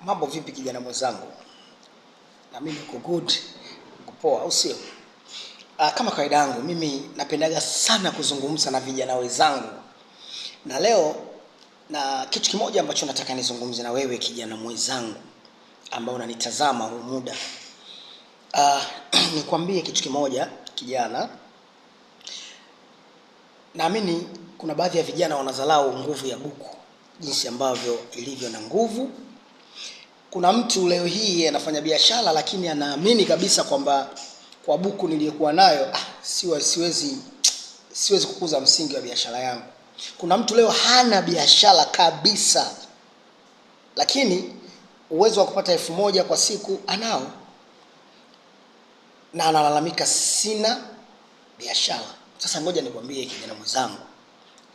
Mambo vipi kijana mwenzangu? Na mimi niko good, niko poa, au sio? Kama kawaida yangu mimi napendaga sana kuzungumza na vijana wenzangu. Na leo na kitu kimoja ambacho nataka nizungumze na wewe kijana mwenzangu ambao unanitazama huu muda. Nikwambie kitu kimoja kijana. Naamini kuna baadhi ya vijana wanadharau nguvu ya buku, jinsi ambavyo ilivyo na nguvu. Kuna mtu leo hii anafanya biashara lakini anaamini kabisa kwamba kwa buku niliyokuwa nayo siwezi kukuza msingi wa biashara yangu. Kuna mtu leo hana biashara kabisa, lakini uwezo wa kupata 1000 kwa siku anao, na analalamika sina biashara. Sasa ngoja nikwambie kijana mwenzangu,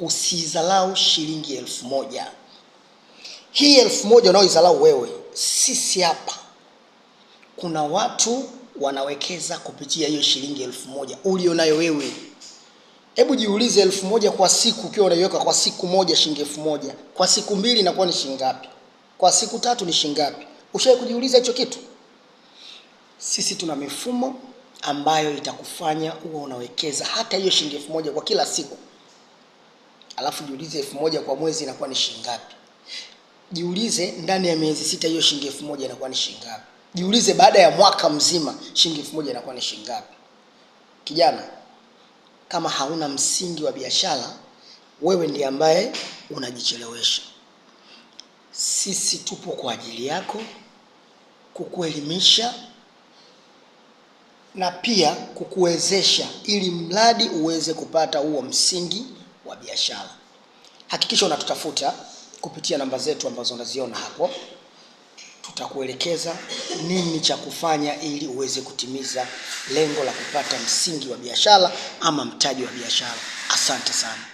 usidharau shilingi 1000. Hii 1000 unaoidharau wewe, sisi hapa kuna watu wanawekeza kupitia hiyo shilingi 1000 ulionayo wewe. Hebu jiulize, 1000 kwa siku ukiwa unaiweka kwa siku moja shilingi 1000, kwa siku mbili inakuwa ni shilingi ngapi? Kwa siku tatu ni shilingi ngapi? Ushawahi kujiuliza hicho kitu? Sisi tuna mifumo ambayo itakufanya uwe unawekeza hata hiyo shilingi 1000 kwa kila siku. Alafu jiulize 1000 kwa mwezi inakuwa ni shilingi ngapi? Jiulize ndani ya miezi 6 hiyo shilingi 1000 inakuwa ni shilingi ngapi? Jiulize baada ya mwaka mzima shilingi 1000 inakuwa ni shilingi ngapi? Kijana, kama hauna msingi wa biashara, wewe ndiye ambaye unajichelewesha. Sisi tupo kwa ajili yako kukuelimisha na pia kukuwezesha ili mradi uweze kupata huo msingi wa biashara. Hakikisha unatutafuta kupitia namba zetu ambazo unaziona hapo. Tutakuelekeza nini cha kufanya ili uweze kutimiza lengo la kupata msingi wa biashara ama mtaji wa biashara. Asante sana.